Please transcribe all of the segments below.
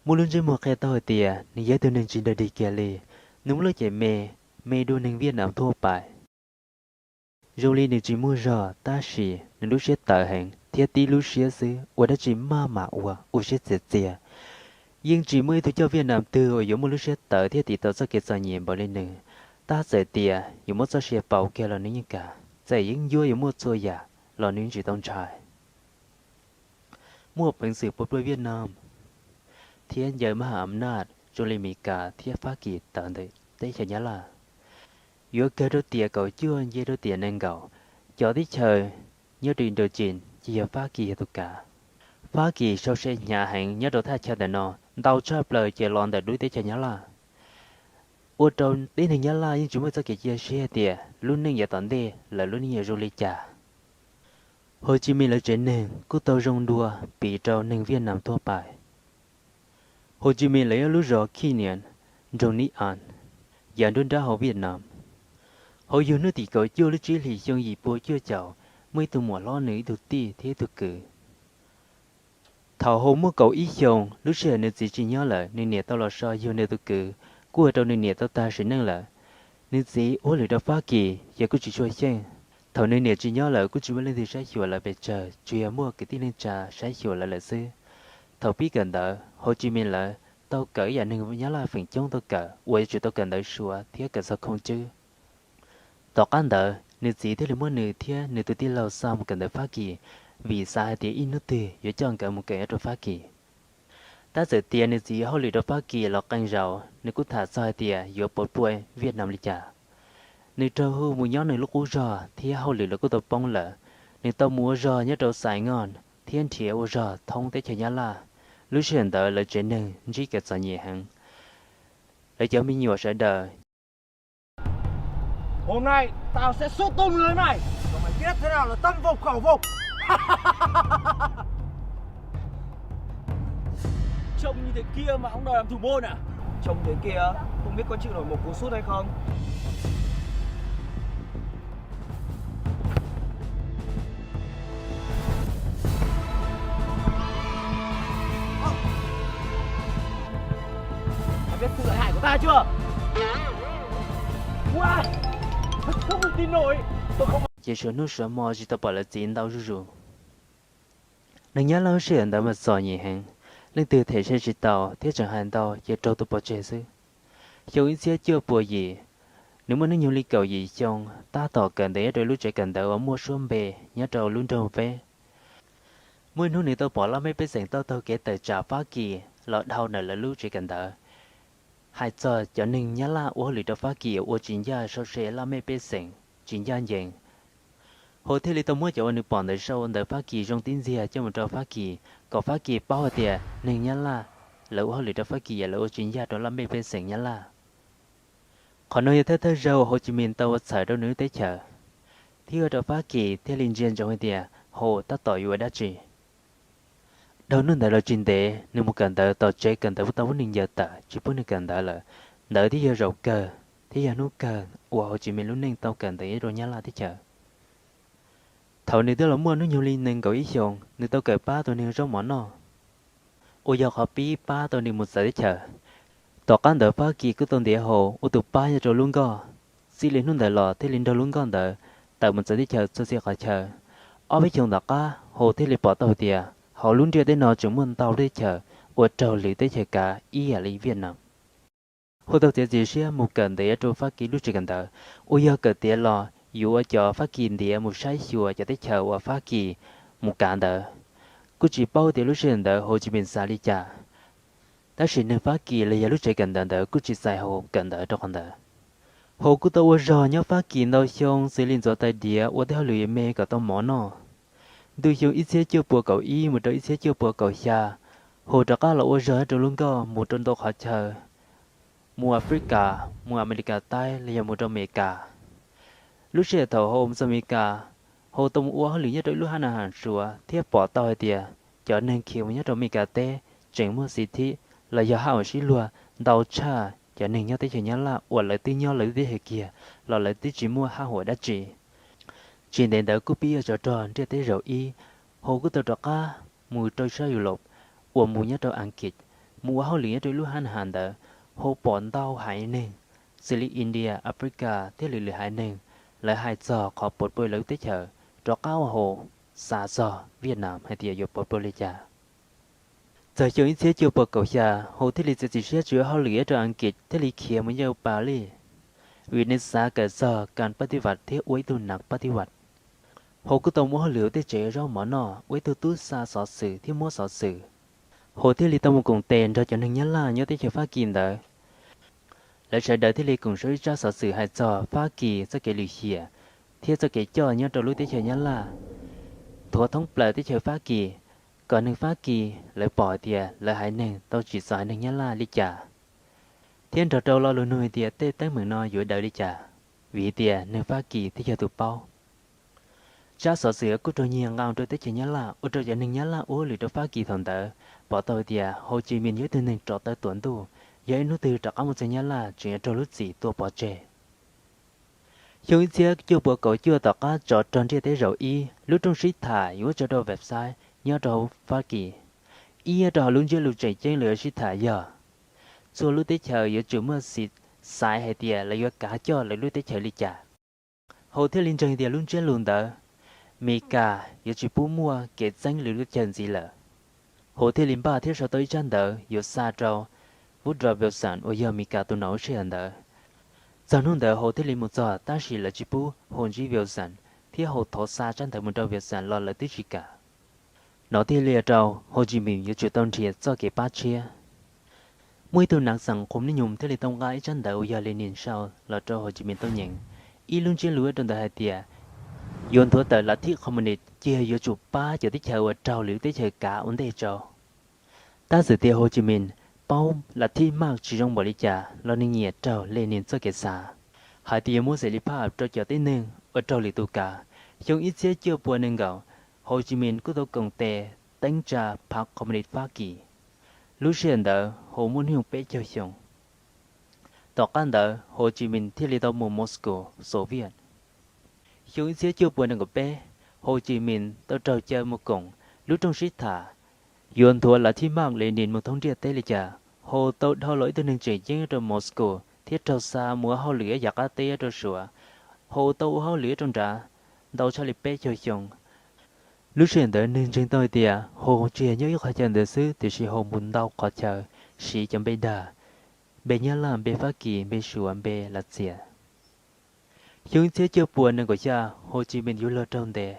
Muaj lub ntsej muag qhia tau hais tias nws yog ib tug neeg tsis dawb dig kiag li. Nws muaj lub cev me, me dua neeg Viaj Nam thuaj pais. Zoo li nws tsis muaj zog tab sis nws lub siab tawv heev thiab tib lub siab xwb, ua dab tsi maj mam ua, ua siab txias txias. Yeej tsis muaj ib tug coj Viaj Nam twg uas yuav muaj lub siab tawv thiab tiv tau txoj kev txom nyem npaum li nws. Tab txawm tias yuav muab txoj sia pauv kiag los nws yeej kam, txawm yeej yuav yuav muaj txhua yam los nws yeej tsis tau ntshai. Muaj peev xwm puas pluaj Viaj Nam thiab ncaws maj ham am naj zoo li Mes Kas thiab Fab Kis tawm ntawm teb chaws Nyab Laj. Yuav kawg rau tiam kaum cuaj nce rau tiam nees nkaum, cov teb chaws nyob rau Indo-Chin ces yog Fab Kis yog tus kav. Fab Kis sau se hnyav heev nyob rau thaj chaw ntawm no, ntau tshaj plaws ces los ntawm lub teb chaws Nyab Laj. Ua rau tib neeg Nyab Laj yeej tsis muaj txoj kev cia siab hais tias lub neej yav tom ntej lawv lub neej yuav zoo li cas. Hauv Tsis Mis lawv tsev neeg kuj tau zoo dua piv rau neeg Viaj Nam thuaj pais. Hauv Tsis Mis lawv nyob lub zos Khij Niam, nroog Nib As, yav nruab nrab hauv Viaj Nam. Hauv yug hnub tim kaum cuaj lub tsib hlis xyoo yim pua cuaj caum, muaj ib tug muam hlob nws ib tug tij thiab ib tug kwv. Thaum Hauv muaj kaum ib xyoos, lub sij hawm nws txiv tsis nyob lawm, nws niam tau los so yug nws tus kwv, kuj ua rau nws niam tau tag sim neej lawm. Nws txiv ua hauj lwm rau Fab Kis ces kuj tsis tshua xyeej. Thaum nws niam tsis nyob lawm kuj tsis muaj leej twg saib xyuas lawv pes tsawg, tsuas yog muaj kwv tij neej tsa saib xyuas lawv lawm xwb. Thaum pib kawm ntawv, Hauv Tsis Mis lawv tau kawm ib yam neeg Nyab Laj feem coob tau kawm uas yuav tsum tau kawm ntawv Suav thiab kawm txog khoom tswb. Tom qab ntawd nws txiv thiaj li muab nws thiab nws tus tij laug xa mus kawm ntawv Fab Kis, vim xav hais tias ib hnub twg yuav coj nkawd mus kawm nyob rau Fab Kis. Tab txawm tias nws txiv yuav hauj lwm rau Fab Kis los qee zaus nws kuj tham txog hais tias yuav puas pluaj Viaj Nam li cas. Nws raug hu mus nyob nws lub qub zog thiab hauj lwm los kuj tau poob lawm. Nws tau mus ua zog nyob rau Xais Noj thiab nrhiav ua zog thoob teb chaws Nyab Laj. Lub sij hawm ntawd lawv tsev neeg ntsib kev txom nyem heev. Lawv cov me nyuam sawv daws Hôm nay tao sẽ sốt tôm người mày. Cho mày biết thế nào là tâm phục khẩu phục. Trông như thế kia mà ông đòi làm thủ môn à? Trông thế kia không biết có chịu nổi một cú sút hay không? Mày biết sự lợi hại của ta chưa? Ua, thật không thể tin nổi. Tôi không Ces suav hnub suav hmo tsis tau pom lawv txiv ntau zuj zus. Neeg Nyab Laj lub sij hawm ntawd mas txom nyem heev, leej twg them se tsis tau thiab tseem hais ntau ces raug tua pov tseg xwb. Xyoo ib txhiab cuaj pua yim, nws muaj hnub nyoog li kaum yim xyoo, tab tom kawm ntawv nyob rau lub tsev kawm ntawv uas muaj suab npe nyob rau lub nroog Veb. Muaj ib hnub nws tau pom laj mej pej xeem tau taug kev tawm tsam Fab Kis los dhau ntawm lawv lub tsev kawm ntawv, hais txog cov neeg Nyab Laj ua hauj lwm rau Fab Kis ua tsis ncaj, sau se laj mej pej xeem tsis ncaj ncees. Hauv thiaj li tau muab cov uas nws pom ntawd sau ntawm Fab Kis zoo tib ntxiag coj mus rau Fab Kis, kom Fab Kis paub hais tias neeg Nyab Laj lawv ua hauj lwm rau Fab Kis es lawv ua tsis ncaj rau laj mej pej xeem Nyab Laj. Qhov no yog thawj thawj zaug Hauv Tsis Mis tau ua txhawm rau nws lub teb chaws, thiab ua rau Fab Kis thiaj li ntsia ntsoov hais tias Hauv tab tom yuav ua dab tsi. Dhau hnub ntawd los tsis ntev nws mus kawm ntawv tom tsev kawm ntawv, tau muab nws ncaws tawm tsis pub nws kawm ntawv lawm. Ntawd thiaj yog zaum kawg thiab yog hnub kawg uas Hauv Tsis Mis lub neej tau kawm ntawv nyob rau Nyab Laj teb chaws. Thaum nws twb los muaj hnub nyoog li nees nkaum ib xyoos, nws tau kawm pab tus neeg zaub mov noj, uas yog qhov pib pab tau nws mus txawv teb chaws. Tom qab ntawd Fab Kis kuj tau ntiav Hauv ua tus pab nyob rau lub nkoj. Txij li hnub ntawd los thiaj li nrog lub nkoj ntawd tawm mus txawv teb chaws txhua txhia qhov chaw. Ob peb xyoos tom qab Hauv thiaj li pom tau hais tias hauv lub ntiaj teb no tseem muaj ntau lub teb chaws uas raug lwm teb chaws kav ib yam li Viaj Nam. Hauv tau txiav txim siab mus kawm ntawv nyob rau Fab Kis lub tsev kawm ntawv, uas yog kawm tiav los yuav ua cov Fab Kis ntiav mus saib xyuas cov teb chaws uas Fab Kis mus kav ntawd. Kuj tsis paub tias lub sij hawm ntawd Hauv Tsis Mis xav li cas, tab sis neeg Fab Kis los yog lub tsev kawm ntawv ntawd kuj tsis txais Hauv kawm ntawv rau qhov ntawd. Hauv kuj tau ua zog nyob Fab Kis ntau xyoo xws li ntxuav tais diav ua tej hauj lwm me kom tau mov noj. Ntu xyoo ib txhiab cuaj pua kaum ib mus rau ib txhiab cuaj pua kaum xya, Hauv rov qab los ua zog nyob rau lub nkoj mus rau ntau qhov chaw, mus Africa, mus Amelikas Taib los yog mus rau Amelikas. Lub sij hawm thaum Hauv mus txog Amelikas, Hauv tau mus ua hauj lwm nyob rau ib lub hab nas has Suav thiab pom tau hais tias cov neeg khiav mus nyob rau Amelikas teb tseem muaj xi thib los yog haj uam sib luag ntau tshaj cov neeg nyob teb chaws Nyab Laj uas lawv twb nyob lawv lub teb chaws kiag los lawv twb tsis muaj haj huam dab tsi. Tsis ntev ntawd kuj pib yuav tsov rog ntiaj teb zaum ib, Hauv kuj tau rov qab mus rau sab Europe uas mus nyob rau Askiv, mus ua hauj lwm nyob rau lub hab nha ntawd, Hau pom ntau haiv neeg xws li India, Africa thiab lwm lwm haiv neeg, lawv hais txog qhov puas pua lawv lub teb chaws rov qab ua Hau xa txog Vietnam hais tias yuav puas pua li cas. Txog xyoo ib txhiab cuaj puas kaum xya, Hau thiaj li txiav txim siab tsis ua hauj lwm nyob rau Askiv thiaj li khiav mus nyob Paris, vim nws xav kawm txog kas pab tiv vam thiab ua ib tug nav pab tiv vam. Hau kuj tau mus ua hauj lwm hauv tej tsev zaub mov noj, ua ib tug tub xa xov xwm thiab muab xov xwm. Hau thiaj li tau mus koom tes nrog cov neeg Nyab Laj nyob teb chaws Fab Kis ntawd. Lawv sawv daws thiaj li koom sau ib tsab xov xwm hais txog Fab Kis txoj kev lwm hiam thiab txoj kev coj nyob rau lub teb chaws Nyab Laj, nthuav thoob plaws teb chaws Fab Kis, kom neeg Fab Kis lawv pom hais tias lawv haiv neeg tau tsim txom haiv neeg Nyab Laj li cas, thiab nrog rau lo lus nug hais tias tej teeb meem no yuav daws li cas, vim tias neeg Fab Kis thiaj yog tus paub. Tsab xov xwm kuj raug nyiag nqa rau teb chaws Nyab Laj, ua rau cov neeg Nyab Laj ua hauj lwm rau Fab Kis thaum ntawd pom tau hais tias Hau Ci Min yog ib tug neeg rov tawv tuam ntuj, yog ib hnub twg rov qab mus txog Nyab Laj tseem yuav raug lub txim tua pov tseg. Xyoo ib txhiab cuaj puas kaum cuaj, tom qab tsov rog ntiaj teb zaum ib, lub rooj sib tham yuav muab tso rau website nyob rau hauv Fab Kis. Ib, nyob rau hauv lub ntsiab lus tseem ceeb lawv yuav sib tham yog txhua lub teb chaws yuav tsum muaj xim xaiv hais tias lawv yuav kav coj lawv lub teb chaws li cas. Hau thiaj li ntseeg tias lub ntsiab lus ntawd, Mes Kas yuav tsis pub muaj kev txeeb lwm lub teb chaws ntxiv lawm. Hau thiaj li npaj thiab sau tau ib tsab ntawv yuav xa rau Woodrow Wilson uas yog Mes Kas tus nom lub sij hawm ntawd. Txog hnub ntawd Hau thiaj li mus txog, tab sis lawv tsis pub Hau ntsib Wilson, thiab Hau thov xa tsab ntawv mus rau Wilson los lawv twb tsis kam. No thiaj li ua rau Hau Ci Min yuav tsum tau nrhiav txoj kev pab tshiab. Muaj ib tug nav xeem Qhum Nij Nyum thiaj li tau nqa ib tsab ntawv uas yog Lenin sau los rau Hau Ci Min tau nyeem. Ib lub ntsiab lus rau ntawd hais tias, yuav nthuav tawm lav thib Communist ces yuav tsum pab cov teb chaws uas raug lwm lub teb chaws kav ua ntej tso. Tab sis tias Hau Ci Min paub lav thib Mark tsis zoo npaum li cas los nws nyiam raug Lenin txoj kev xav, hais tias yuav muab xeem li phaj rau cov tib neeg uas raug lwm tus kav. Xyoo ib txhiab cuaj puas nees nkaum, Hau Ci Min kuj tau koom tes teeb tsa phav Communist Fab Kis. Lub sij hawm ntawd Hau muaj hnub nyoog peb caug xyoo. Tom qab ntawd Hau Ci Min thiaj li tau mus Moscow, Soviet. Xyoo ib txhiab cuaj puas nees nkaum peb, Hau Ci Min tau raug caw mus koom lub rooj sib tham yuav nthuav lav thib Mark Lenin mus thoob ntiaj teb li cas. Hau tau dhau los ib tug neeg tseem ceeb rau Moscow thiab raug xa mus ua hauj lwm yav qab teb rau Suav. Hau tau ua hauj lwm rau nrad ntau tshaj li peb caug xyoo. Lub sij hawm ntawd nws ntseeg tau hais tias Hau tsis yog nyob ib qhov chaw ntawd xwb, tiam sis Hau mus ntau qhov chaw, siv cov npe dag, npe Nyab Laj, npe Fab Kis, npe Suav, npe Lav Xias. Xyoo ib txhiab cuaj puas nees nkaum xya, Hau Ci Min yuav luag raug ntes.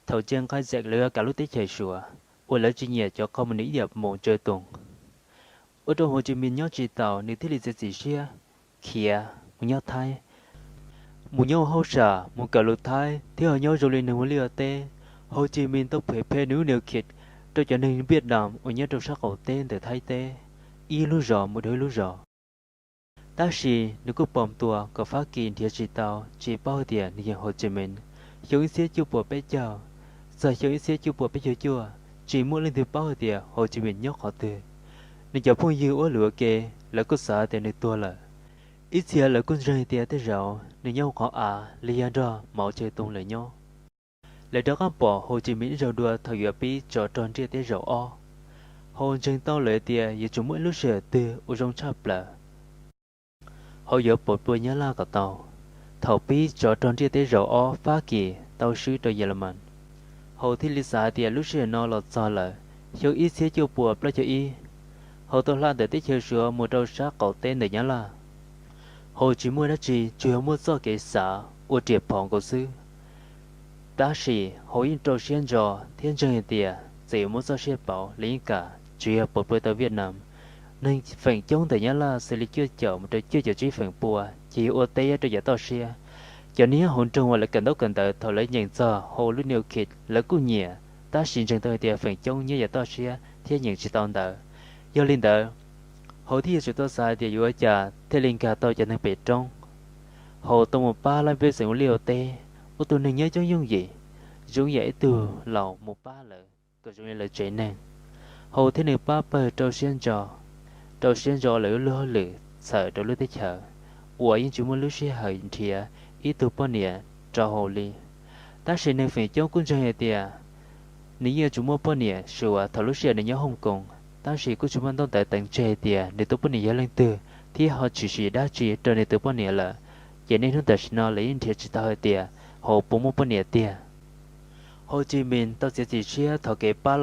Thaum Chiang Kai-shek lawv yuav kav lub teb chaws Suav, uas lawv tsis nyiam cov Communist ib yam mus tsaws toos, ua rau Hau Ci Min nyob tsis taus, nws thiaj li txiav txim siab khiav mus nyob Thaib, mus nyob ua hauj sam, mus kawm lus Thaib thiab ho nyob zoo li neeg ua liaj ua teb. Hau Ci Min tau phem phem nws lub niam khiv rau cov neeg Vietnam uas nyob rau sab qaum teb ntawm Thaib teb, ib lub zos mus rau ib lub zos. Tab sis nws kuj pom tuas kom Fab Kis nrhiav tsis tau, tsis paub hais tias nws yog Hau Ci Min. Xyoo ib txhiab cuaj puas peb caug txog xyoo ib txhiab cuaj puas peb caug cuaj, tsis muaj leej twg paub hais tias Hau Ci Min nyob qhov twg. Nws cov phooj ywg ua luam ua ke, lawv kuj xav tias nws tuag lawm. Ib txhia lawv kuj ntseeg tias tej zaum nws nyob hauv qhov av li yog nrog Mauv Tse Toos lawv nyob. Lawv rov qab pom Hau Ci Min ib zaug dua thaum yuav pib tsov rog ntiaj teb zaum ob. Hau ntseeg tau lawm tias yuav tsum muaj ib lub sij hawm twg uas zoo tshaj plaws Hau yuav puas pua Nyab Laj kom tau. Thaum pib tsov rog ntiaj teb zaum ob Fab Kis tau swb rau Yelemas, Hau thiaj li xav hais tias lub sij hawm no los txog lawm. Xyoo ib txhiab cuaj puas plaub caug ib, Hau tau hla ntawm teb chaws Suav mus rau sab qaum teb ntawm Nyab Laj. Hau tsis muaj dab tsi, tsuas yog muaj txoj kev xav ua riam phom nkaus xwb. Tab sis Hau yeej rau siab ntso thiab ntseeg hais tias txawm yuav muab txoj sia pauv los yeej kam, tsuas yog puas pua tau Vietnam. Neeg feem coob ntawm Nyab Laj xws li cuaj caum mus rau cuaj caum tsib feem pua ces yuav ua teb rau yav toj siab. Cov neeg nyob hauv nroog uas lawv kawm ntaub kawm ntawv thaum lawv nyeem txog Hau lub news khiv lawv kuj nyiam, tab sis ntseeg tau hais tias feem coob nyob yav toj siab thiab nyeem tsis tau ntawv. Yog li ntawd, Hau thiaj yuav tsum tau xav hais tias yuav ua cas thiaj li nkag tau cov neeg pem roob. Hau tau mus pab laj pej xeem ua liaj ua teb, ua tus neeg nyob coob yooj yim, zoo yam ib tug laus mus pab lawv kom zoo li lawv tsev neeg. Hau thiab nws pab pawg rau siab ntso, rau siab ntso lawv lub luag hauj lwm txhawm rau lub teb chaws uas yeej tsis muaj lub sij hawm nrhiav ib tug poj niam rau Hau li. Tab sis neeg feem coob kuj ntseeg hais tias nws yeej yuav tsum muaj poj niam Suav thaum lub sij hawm nws nyob Hooj Koos. tab sis kuj tsis muaj ntaub ntawv teev tseg tias nws tus poj niam yog leej twg thiab ho tshwm sim dab tsi rau nws tus poj niam lawm. Ces niaj hnub tam sim no lawv yeej nrhiav tsis tau hais tias Hauv puas muaj poj niam tiag. Ho Tsis Mis tau txiav txim siab thov kev pab